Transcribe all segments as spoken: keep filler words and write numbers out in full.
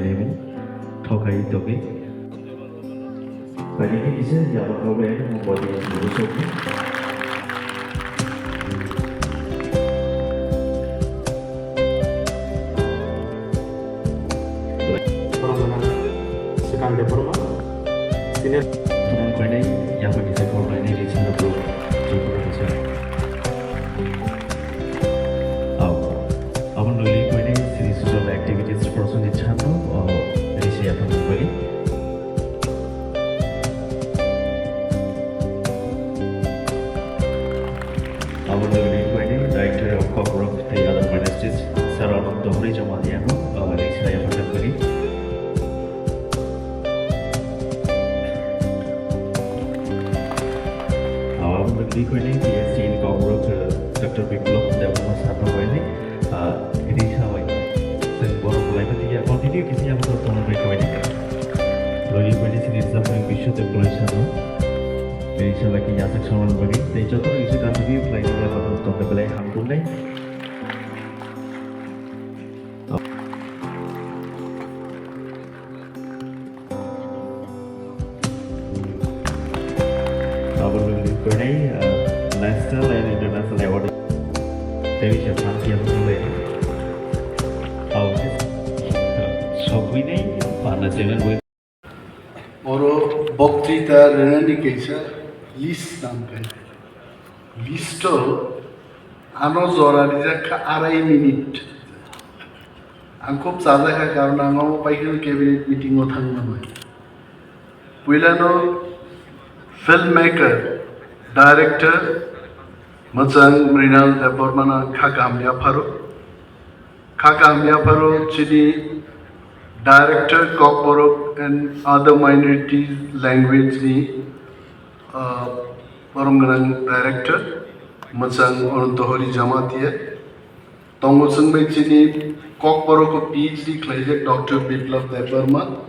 Thokai togi. Bagi ini bisa ya, apa kau bayar mau buat ini dulu, sopi? Borok gwnang Swkang Debbarma, senior. Borok koinai yapha kisa borok koinai ri chhana borok chukuna kisa. Au. Aboni logi koinai sini social activities person ni chhano, o, ri se yapha ni bagwi. Aboni logi koinai Director of Kokborok tei other ministries, Sir Anand Dohri Jamatia no, uh, ri se yapha ni bagwi. Aboni logi koinai P S C in Kokborok, uh, Doctor Biplab Debbarma sir no koinai, uh, ri se bai. Chwng borok belai ma tiya, continue kisa yapha tongna bai koinai. Logi koinai sini Doctor Biswajit Debbarma sir no. Tei se bai khe yachak samani bagwi tei joto rok kisa contribute khlai nai, joto rok tongkha belai hamkuk nai. Aboni bagwi koinai, uh, national and international award tei se phan phiya wngkha bai. Au, uh, sogwi nai phan na channel bai. Oro boktrita rwnani kaisa list nangkha. List-o ano jora rijak kha arai minute. Ang khub chajakha, karon ang omo pai kheno cabinet meeting-o thangna bai. Puilano filmmaker, director, mwchang Mrinal Debbarmano ang kha kaham yapharo. Kha kaham yapharo chini director Kokborok and other minority language ni, ah, borom gwnang director mwchang Anantohori Jamatia. Tongo chwng bai chini Kokborok o P H D khlaijak Doctor Biplab Debbarma.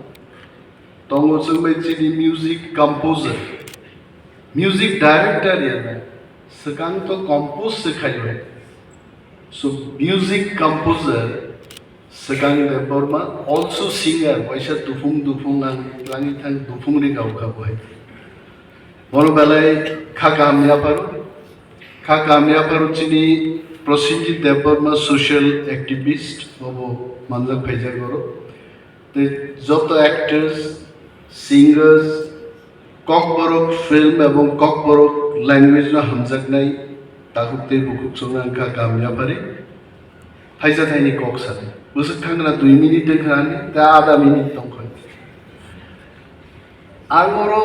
Tongo chwng bai chini music composer, music director ya na, swkang to compose se khaio hai. So music composer Swkang Debbarma, also singer, waisa duphung duphung ang twlangwi thang duphung ri gaukha bo hai. Bono belai kha kaham yapharo, kha kaham yapharo chini Prosenjit Debbarma, social activist, bobo manjak phaijak oro. Tei joto actors, singers, Kokborok film ebong Kokborok language no hamjaknai takhuk tei bukhuk chwngno wngkha kaham yaphari. Thaisa thaini kok sadi. Bwswk thangna dui minute wngkha ani, ta ada minute tongkha. Ang oro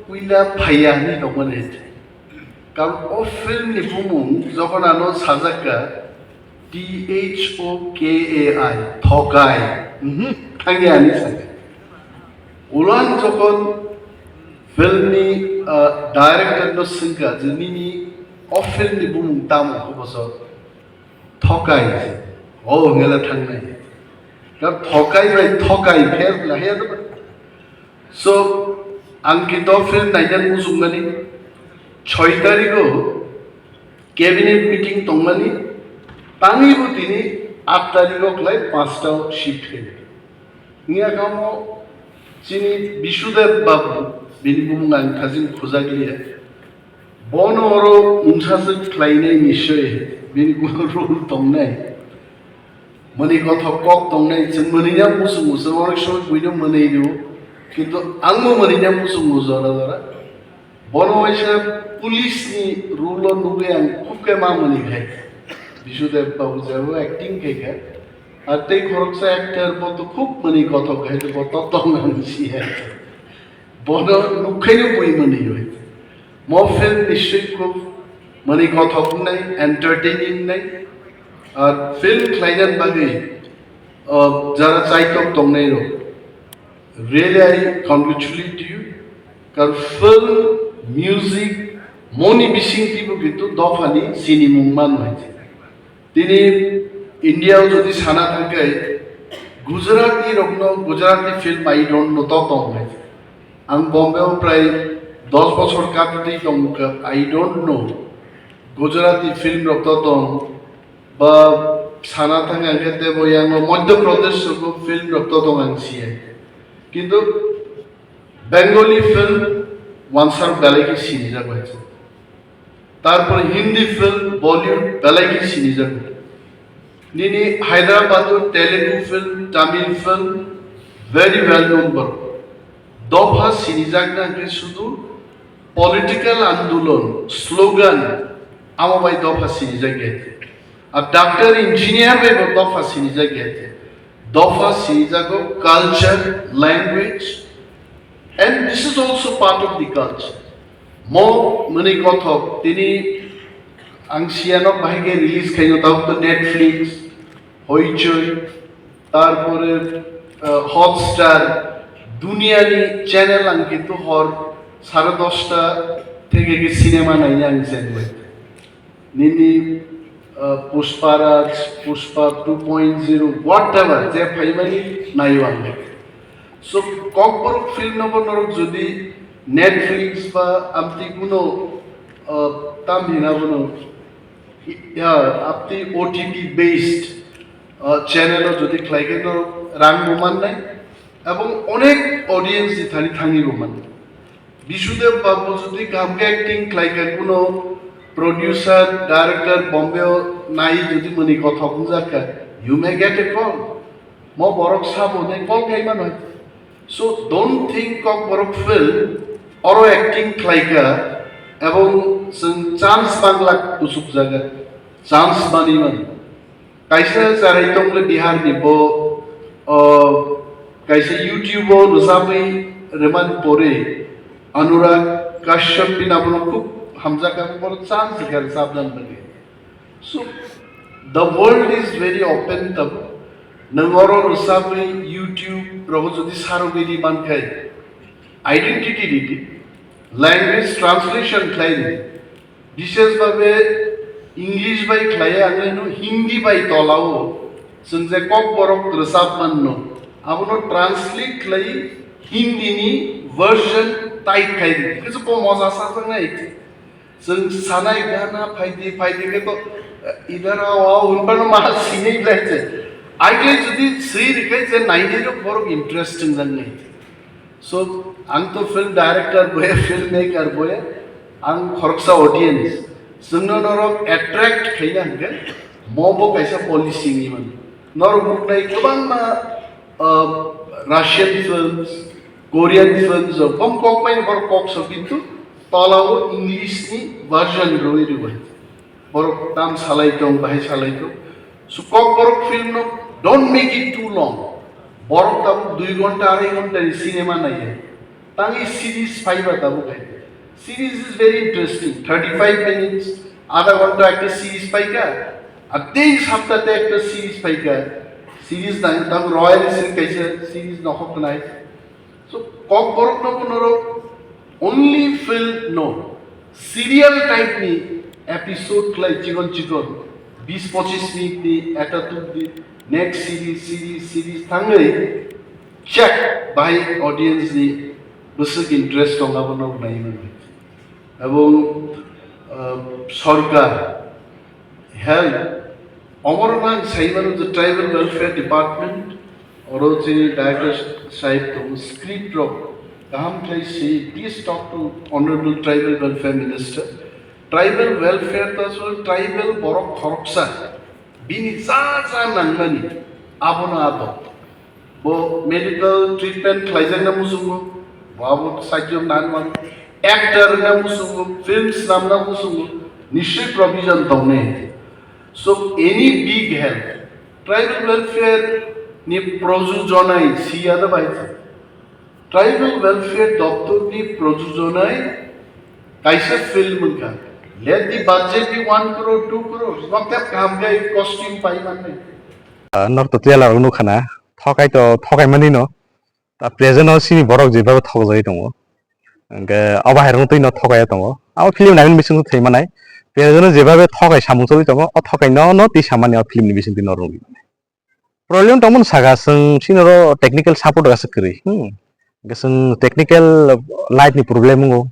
puila phaiya hinwi tongmani. Karon o film ni bumung jokhon ano sajak kha, T H O K A I, thokai. Mhm, thangya ani sakha. Ulo ang jokhon film ni, ah, director no swngkha je nini o film ni bumung tamo khe boso thokai. O hwngle thangnai. Ka thokai bai thokai pher la he. So, ang kito film nainani muchungmani, choi tarigo cabinet meeting tongmani, tangwi bo tini aat tarigo klai panchta shift khayo. Wngya kamo chini Bisudev Babu, bini bumung ang thajin khujak liya. Bono oro mungsa se khlainai nisoy, bini kuno role tongnai. Mani kothok kok tongnai, chwng mani ya musung musung, onek somoy buino mani rio, kintu angbo mani ya musung musung jora jora. Bono waisa police ni rule o nugwi ang khub khe ma mani khai. Bisudev Babu jebo acting khai kha. Ar tei khoroksa actor bo to khub mani kothok khai, bo to tong ang si hai. Bono nukhaino bui mani oi. Mo film ni swi khub mani kothok wngnai, entertaining wngnai. Ar film khlainan bagwi, uh, jara chaitok tongnai rok. Really, I congratulate you. Kar film, music, moni bising tibo kintu dophani sinimung man hai. Tini India o jodi sana thangkhe Gujarati rokno Gujarati film I don't know to tong hai. Ang Bombay o prai dos bochor kapitwi tongkha, I don't know Gujarati film rok to tong ba Sana thang ang khe tebo yango Madhya Pradesh sogo film rok to tong ang siya. Kintu Bengali film wansar belai khe sinijak bai. Tarpor Hindi film, Bollywood belai khe sinijak bai. Nini Hyderabad o Telugu film, Tamil film very well known borok. Dopha sinijak na khe sudu political andolon, slogan, amo bai dopha sinijak ya. A doctor, engineer bai bo dopha sinijak ya. Dopha sinijago culture, language, and this is also part of the culture. Mo mani kothok tini ang siyanok bahai khe release khaino tabuk to Netflix, Hoichoi, tarpore, uh, Hotstar, duniyani channel ang kintu hor sare dosta theke khe cinema naina ang channel. Nini, uh, Pushparaj, Pushpa two point zero, whatever, je phaimani nayo ang. So, Kokborok film no bo norok jodi Netflix ba amtwi kuno, uh, tam hina bono, ya, amtwi O T T based, uh, channel o jodi khlai khe norok rang bo mannai, ebong onek audience ni thani thangwi bo mannai. Bisudev Babu jodi kaham khe acting khlai kha, kuno producer, director Bombay o nai jodi mani kothok wngjak kha, you may get a call. Mo borok sabo ne call khai mano. So don't think Kokborok film oro acting khlai kha ebong chwng chance manglak kusuk jaga, chance mani mano. Kaisa charai tongkle Bihar ni bo, o, kaisa YouTube o rwchapwi rwmani pore Anurag Kashyap bini abono khub hamjak kha, boro chance rwkha rwchapnani bagwi. So, the world is very open tabo. Nwng oro rwchapwi YouTube rogo jodi sarogwi di mankhai, identity ridi, language translation khlai di. Bishes babe English bai khlaiya ang no Hindi bai tolao chwng je Kokborok rwchap manno, abono translate khlai Hindi ni version type khai di. Khe ko moja sa jang nai. Chwng sanai gana phaidi phaidi khe to idhar aao hunpano ma sinai lai je. Ai khe jodi swi rikai je nainai rok borok interesting jang nai. So, ang to film director boya, filmmaker boya, ang khoroksa audience. Chwngno norok attract khaina hwnkhe, mo bo kaisa policy ni man. Norok nuknai kwbangma, uh, Russian films, Korean films, o kom kok bai bor kok so kintu tolao English ni version rwi rwi. Borok tam salai tong, bahai salai tong. So, Kokborok film no don't make it too long. Borok tabuk dui ghonta, arai ghonta ni cinema naiya. Tangwi series phaiba tabuk hai. Series is very interesting. Thirty-five minutes, adha ghonta ekta series phaikha. Ar tei sapta te ekta series phaikha. Series nai tabuk Royal Sing kaisa series nokhok nai. So, Kokborok no norok only film no, serial type ni episode khlai chikon chikon, bis pochis minute ni eta tuk di, next series, series, series thangwi check bahai audience ni bwswk interest tong abo no nai mani. Ebong, uh, sorkar, health, omorok ang sai mano je tribal welfare department, oro je director sahib tong script rok kaham khlai si, please talk to honorable tribal welfare minister. Tribal welfare ta so tribal borok khoroksa bini ja ja nangmani abono abo. Bo medical treatment khlaijakna muchungo, bo abo sajyo nanmani. Actor wngna muchungo, films namna muchungo, nishoi provision tongnai. So, any big help, tribal welfare ni projujonai siya da bai. Tribal welfare doptor ni projujonai kaisa film wngkha. Let the budget be one crore, two crore. Maktep kaham khe costume pai mannai. Ah, nor to trailer rok nukha na, thokai to thokai mani no. Ta present o sini borok je babo thokjagwi tongo. Hwnkhe abo hai rok twi no thokai tongo. Abo film naimani bising thwi manai. Present o je babo thokai samung choli tongo, o thokai no no twi samani o film ni bising twi no rwngwi manai. Problem tongmani saka chwng sini oro technical support aswk kwrwi. Hmm. Hwnkhe chwng technical light ni problem wngo.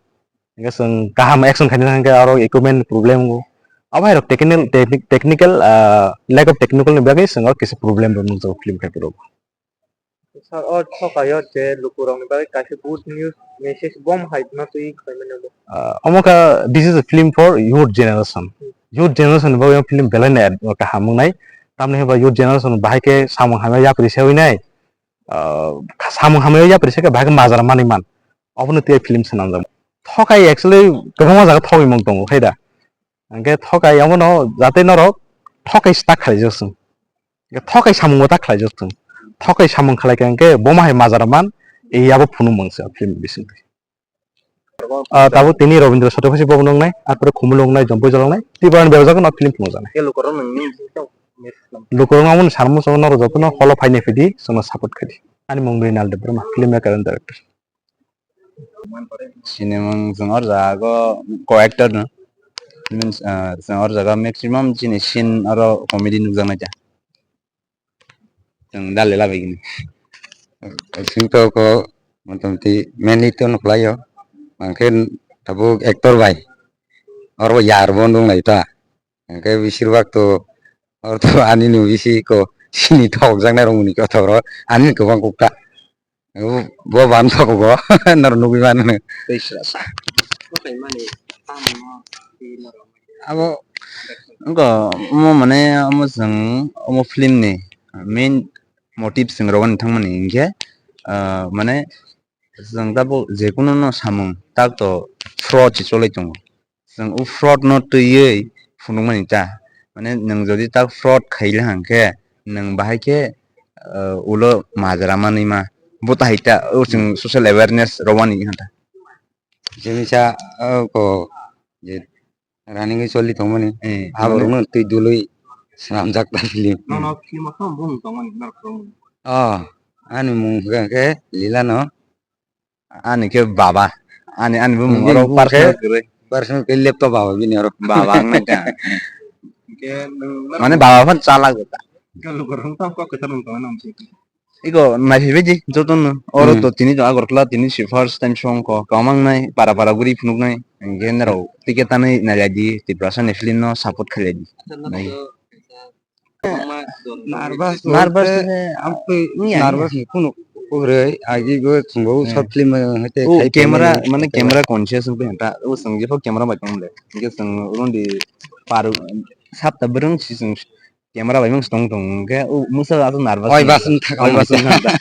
Hwnkhe chwng kaham action khaina hwnkhe aro equipment ni problem wngo. Abo hai rok technical, technic-, technical, ah, lack of technical ni bagwi chwng o kisa problem rok nukjago film kaitor rok. Sir, o thokayo je lukurokni bagwi kaisa good news message bom hai no twi khlaimani bo. Ah, omo kha, this is a film for youth generation. Youth generation ni bagwi film belai no kaham wngnai. Tamni hwnba youth generation bahai khe samung hamya yapri se wngnai. Ah, samung hamya yapri se khe bahai khe majra manwi man. Obono tei film swnamjak. Thokai actually kwbangma jaga thogwi mung tongo khe da. Hwnkhe thokai omono jate norok thokai start khlaijak chwng. Hwnkhe thokai samungo ta khlaijak chwng. Thokai samung khlai khe hwnkhe bo ma hai majra man, e yabo phunuk mung se film bising twi. Ah, tabuk tini Robindra Sathupasi bobo nungnai, arpore Khumulwng nai, Jompui Jolong nai, Tiprani bebajak no film phunukjaknai. Lukurok nungni bising tong, miss nung. Lukurok amoni sarmo chwng norok jotono holo phainai phidi, chwngno support khaidi. Ani mung Rinal Debbarma, film maker and director. Sinimung chwng or jaga o co-actor no. Means, ah, chwng or jaga maximum chini scene oro comedy nukjaknai ta. Chwng dale labai gini. Sing to ko motamti mainly to nuklaio. Mangkhe tabuk actor bai. Oro yar bo nunglai ta. Hwnkhe besir bak to, oro to ani no bisi ko sini thokjaknai rok muni kothok rok, ani kwbang kukta. Bo, bo ban thok bo, norok nugwi mano. Tei sra sa. Bo khaimani tamo di norok. Abo, wngkha, omo mane, omo chwng, omo film ni main motive chwng rogani thangmani hinkhe, ah, mane, chwng tabuk jekunu no samung tak to fraud se cholai tongo. Chwng o fraud no twiwi phunukmani ta. Mane nwng jodi tak fraud khaila hwnkhe, nwng bahai khe, ah, ulo majra manwi ma. Bo ta hai ta, o chwng social awareness rwmani wngkha ta. Jemisa, ah, ko, je running wi choli tongmani. Eh, aborokno twi dului swnamjak ta film. Nono film o tong bung tongmani norok tong. Oh, ani mung hwnkha khe Lila no. Ani khe baba. Ani, ani bumung oro personal kwrwi. Personal khe laptop baba bini oro. Baba wngnai ta. Hwnkhe nwng mane baba phan chalak ta. Lukurok tong kok kwthar nwng tongmani. Iko naiphaibaidi jotono. Oro to tini to Agartala tini si first time song ko. Kwmang nai para para guri phunuknai. Hwnkhe norok ticket tanwi nailai di Tiprasa ni film no support khailai di. Nai. Nervous, nervous, nervous ni kunu kwrwi agi go chwngbo short film hete camera mane camera conscious wngwi ta o chwng jepho camera bai tong le. Hwnkhe chwng rondi paru sapta bwrwng si chwng camera bai mung tong tong hwnkhe o mwsa aswk nervous. Oi bas wng thang, oi bas wng thang ta.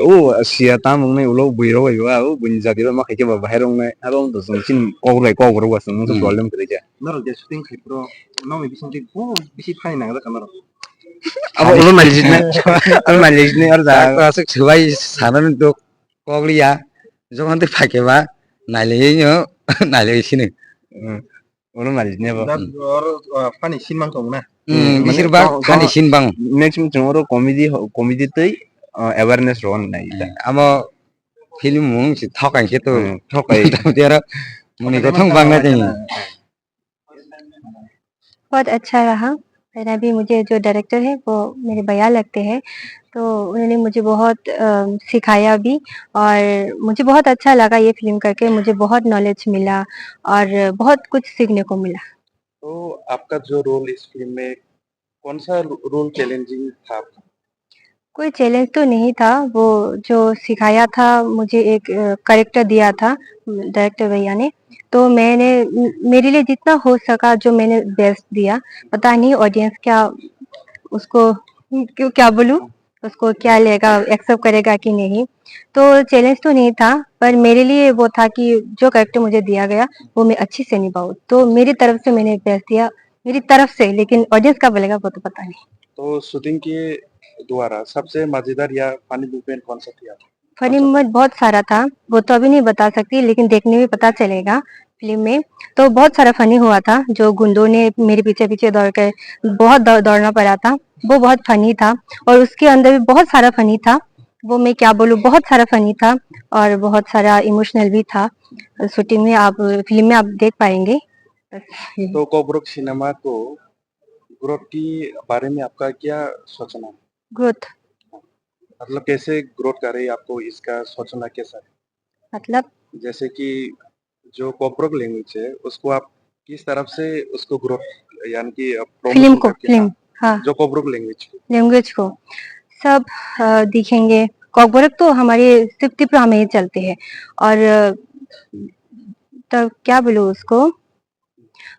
O siya tam wngnai ulo bui rok bai ba o buini jati rok ma khaikhe ba bahai rok wngnai abo wng tong chini kok bai kok rok ba chwng mungsa problem kwrwi khe. Norok je shooting khai phuru nokni bisingtwi bo bisi phai nangjak kha norok. Abo ulo nalijiknai, abo nalijiknai aro da. Aswk swbai sanani dok kok liya. Jokhon twi phaikhe ba nailaiwi no nailaiwi sini. Oro nalijini abo. Oro, ah, funny scene mang tongo na? Hmm, mane besir bak funny scene bang. Maximum chwng oro comedy ho-, comedy tei, ah, awareness rw nai. Amo film mung si thokai khe to. Hmm, thokai. Tei oro muni kothong bang na tei. बहुत अच्छा रहा। पहला भी मुझे जो डायरेक्टर है वो मेरे भैया लगते हैं, तो उन्होंने मुझे बहुत, अ, सिखाया भी और मुझे बहुत अच्छा लगा ये फिल्म करके, मुझे बहुत नॉलेज मिला और बहुत कुछ सीखने को मिला। तो आपका जो रोल इस फिल्म में, कौन सा रो-, रोल चैलेंजिंग था आपका? कोई चैलेंज तो नहीं था, वो जो सिखाया था, मुझे एक, अ, कैरेक्टर दिया था, उम, डायरेक्टर भैया ने, तो मैंने, म-, मेरे लिए जितना हो सका, जो मैंने बेस्ट दिया। पता नहीं ऑडियंस क्या उसको, क्यों, क्या बोलूँ, उसको क्या लेगा, एक्सेप्ट करेगा कि नहीं। तो चैलेंज तो नहीं था, पर मेरे लिए वो था कि जो कैरेक्टर मुझे दिया गया, वो मैं अच्छे से निभाऊँ। तो मेरी तरफ से मैंने बेस्ट दिया, मेरी तरफ से, लेकिन ऑडियंस क्या बोलेगा, वो तो पता नहीं। तो शूटिंग के द्वारा सबसे मजेदार या फनी मोमेंट कौन सा थी आपको? फनी मोमेंट बहुत सारा था, वो तो अभी नहीं बता सकती, लेकिन देखने में पता चलेगा फिल्म में। तो बहुत सारा फनी हुआ था, जो गुंडों ने मेरे पीछे पीछे दौड़ कर बहुत दौ-, दौड़ना पड़ा था, वो बहुत फनी था। और उसके अंदर भी बहुत सारा फनी था, वो मैं क्या बोलूँ, बहुत सारा फनी था और बहुत सारा इमोशनल भी था। शूटिंग में आप, फिल्म में आप देख पाएंगे। बस यही। तो कोकबोरक सिनेमा को ग्रोथ के बारे में आपका क्या सोचना है? ग्रोथ। मतलब कैसे ग्रोथ कर रही है, आपको इसका सोचना कैसा है? मतलब? जैसे कि जो कोकबोरक लैंग्वेज है, उसको आप किस तरफ से उसको ग्रोथ यानी कि, अ, फिल्म प्रमोशन को, करके, फिल्म, हाँ, हाँ। जो कोकबोरोक लैंग्वेज को। लैंग्वेज को सब, अ, दिखेंगे। कोकबोरोक तो हमारे सिर्फ त्रिपुरा में ही चलते हैं। और, अ, तब क्या बोलूँ उसको?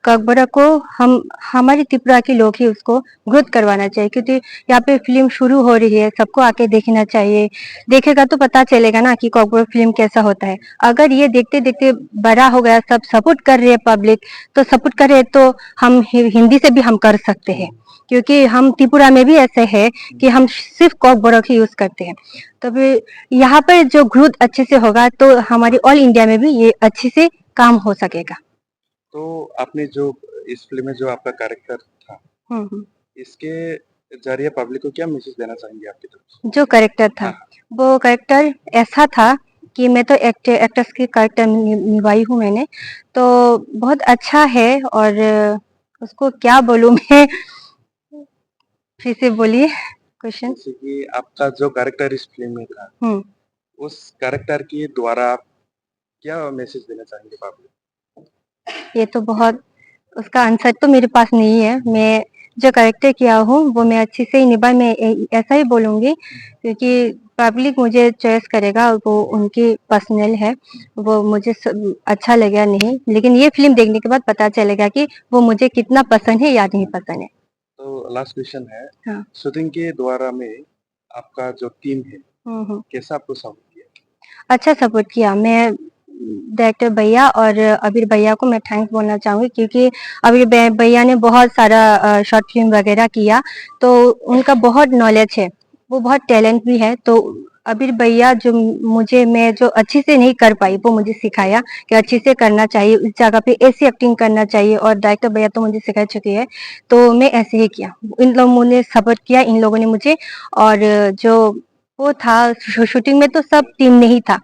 कोकबोरोक को हम, हमारे त्रिपुरा के लोग ही उसको ग्रोथ करवाना चाहिए, क्योंकि यहाँ पे फिल्म शुरू हो रही है, सबको आके देखना चाहिए। देखेगा तो पता चलेगा ना कि कोकबोरोक फिल्म कैसा होता है। अगर ये देखते देखते बड़ा हो गया, सब सपोर्ट कर रहे हैं पब्लिक, तो सपोर्ट करे तो हम हि-, हिंदी से भी हम कर सकते हैं, क्योंकि हम त्रिपुरा में भी ऐसे है कि हम सिर्फ कोकबोरोक ही यूज़ करते हैं। तभी यहाँ पर जो ग्रोथ अच्छे से होगा, तो हमारी ऑल इंडिया में भी ये अच्छे से काम हो सकेगा। तो आपने जो इस फिल्म में जो आपका कैरेक्टर था, हम्म, हम्म। इसके जरिए पब्लिक को क्या मैसेज देना चाहेंगे आपकी तरफ से? जो कैरेक्टर था, हाँ, हाँ। वो कैरेक्टर ऐसा था कि मैं तो एक्ट-, एक्ट्रेस की कैरेक्टर नि-, निभाई हूँ मैंने, तो बहुत अच्छा है। और उसको क्या बोलूँ मैं, फिर से बोलिए क्वेश्चन। जैसे कि आपका जो कैरेक्टर इस फिल्म में था, हम्म। उस कैरेक्टर के द्वारा आप क्या मैसेज देना चाहेंगे पब्लिक? ये तो बहुत, उसका आंसर तो मेरे पास नहीं है। मैं जो कैरेक्टर किया हूँ, वो मैं अच्छे से ही निभाई। मैं ए-, ऐसा ही बोलूँगी, क्योंकि पब्लिक मुझे चॉइस करेगा, वो उनकी पर्सनल है, वो मुझे स-, अच्छा लगेगा नहीं, लेकिन ये फिल्म देखने के बाद पता चलेगा कि वो मुझे कितना पसंद है या नहीं पसंद है। तो लास्ट क्वेश्चन है, हाँ। शूटिंग के द्वारा में आपका जो टीम है, हम्म, हम्म। कैसा आपको सपोर्ट किया? अच्छा सपोर्ट किया। मैं डायरेक्टर भैया और अबीर भैया को मैं थैंक्स बोलना चाहूँगी, क्योंकि अबीर भै-, भैया ने बहुत सारा, अ, शॉर्ट फिल्म वगैरह किया, तो उनका बहुत नॉलेज है, वो बहुत टैलेंट भी है। तो अबीर भैया जो मुझे, मैं जो अच्छे से नहीं कर पाई, वो मुझे सिखाया कि अच्छे से करना चाहिए, इस जगह पे ऐसी एक्टिंग करना चाहिए, और डायरेक्टर भैया तो मुझे सिखा चुके हैं, तो मैं ऐसे ही किया। इन लोगों ने सपोर्ट किया, इन लोगों ने मुझे, और जो वो था शू-, शूटिंग में तो सब टीम में ही था।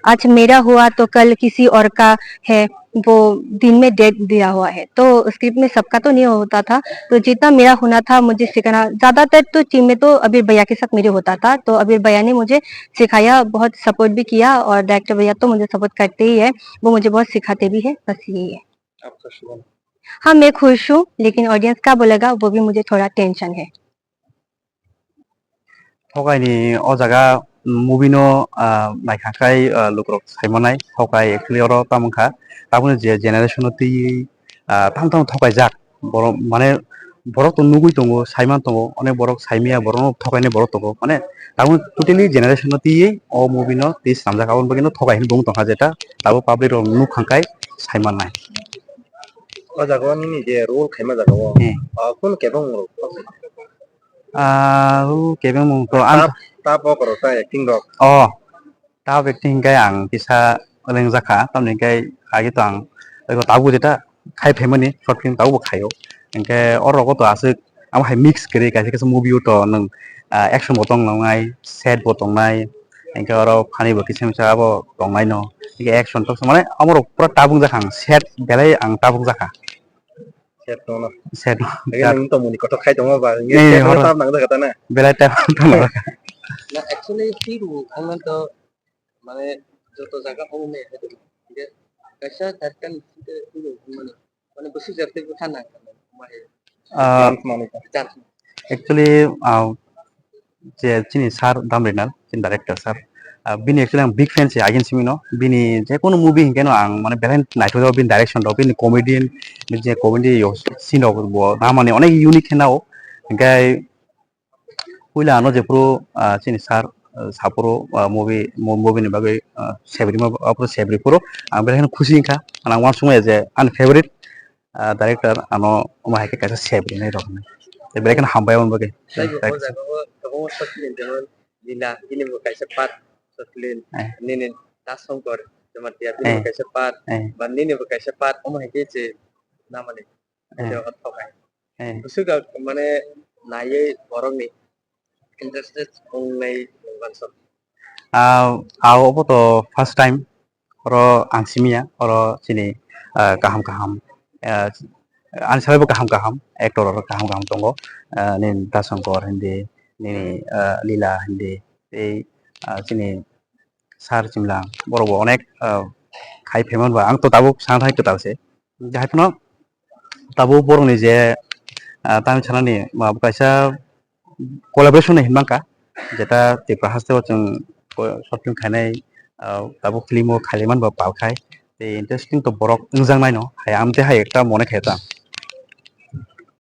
आज मेरा हुआ तो कल किसी और का है, वो दिन में डेट दिया हुआ है, तो स्क्रिप्ट में सबका तो नहीं होता था, तो जितना मेरा होना था मुझे सिखाना, ज़्यादातर तो टीम में तो अबीर भैया के साथ मेरे होता था, तो अबीर भैया ने मुझे सिखाया, बहुत सपोर्ट भी किया, और डायरेक्टर भैया तो मुझे सपोर्ट करते ही है, वो मुझे बहुत सिखाते भी है। बस यही है। आपका शुभ नाम? हाँ, मैं खुश हूँ, लेकिन ऑडियंस क्या बोलेगा, वो भी मुझे थोड़ा टेंशन है। Thokaini o jaga movie no, ah, naikha khai, ah, lukurok saimanai, thokai actually oro tamo wngkha, tabukni je generation no twi, ah, tamo tamo thokaijak, borok mane borok to nugwi tongo, saiman tongo, onek borok saimaya, borok no thokainai borok tongo, mane tabukni totally generation no twi o movie no twi swnamjak, aboni bagwi no thokai hinwi bo wng tongkha, jeta tabuk public rok nukha khai saimannai. O jaga o nini je role khaima jaga o, hmm, ah, kunu kebeng rok? Ah, role kebeng mung to ang tap, tap o korok ta acting rok. Oh, tap acting hinkhe ang kisa lengjak kha, tamni hinkhe agi to ang tabuk jeta khai phaimani short film tabuk bo khaio. Hinkhe o rogo to aswk amo hai mix kwrwi kaisa kaisa movie o to nwng, ah, action bo tong nai, sad bo tongnai, hinkhe oro funny bo kisa misa abo tongnai no. Hinkhe action tok mane amo rok pura tabuk jak kha ang, sad belai ang tabuk jak kha. Set tongno. Set. Lagi nang tong muni kotor khai tongma ba, nge eh, set horo. Tam nang jaga ta na. Belai tam tong jaga. Na actually free ru, ang man to, mane, joto jaga ong me, nge, kaisa tarkan site free ru, mane, mane, busu jarte bu khana, mane. Ah, chance mane ka. Chance. Actually, ah, je chini sir Damrinal, chini director sir, ah, bini actually ang big fan se agin simi no, bini je kono movie hinkhe no ang mane belai naithok jago bini direction rok, bini comedian, bini je comedy yo scene rok bo na mane onek unique khe nao, hinkhe puila ano jephuru, ah, chini sir, ah, saphuru, ah, movie, mo-, movie ni bagwi, ah, sebrima, aphuru sebri phuru ang belai kheno khusi wngkha, ang uansukmaya je ani favorite, ah, director ano omo hai khe kaisa sep rinai rok hinwi. Tei belai kheno hambai aboni bagwi. Tei bo o jaga o kwbangma short film jemon Lila, bini bo kaisa part short film, eh, nini Das Shankar Jamatia, bini bo, eh, kaisa part, eh, ba nini bo kaisa part, omo hai khe je namani, eh, je o thokai. Eh. Bwswk mane naiwi borokni interested wngnai mansa. Ah, ah, obo to first time. Oro ang simiya, oro chini, ah, kaham kaham, ah, ani salaibo kaham kaham actor rok kaham kaham tongo, ah, nini Das Shankar hindi, nini, ah, Lila hindi, tei, ah, chini sir Chimlang borok bo onek, ah, khai phaimani ba ang to tabuk sana thani kwtal se. Haiphano tabuk borokni je Ah, tamo sanani, ma, kaisa collaboration hinwi mankha, jeta Tripura hasteo chwng short film khainai, ah, tabuk film o khailaimani bo palkhai. Tei interesting to borok wngjaknaino, hai amtwi hai ekta mone khe ta.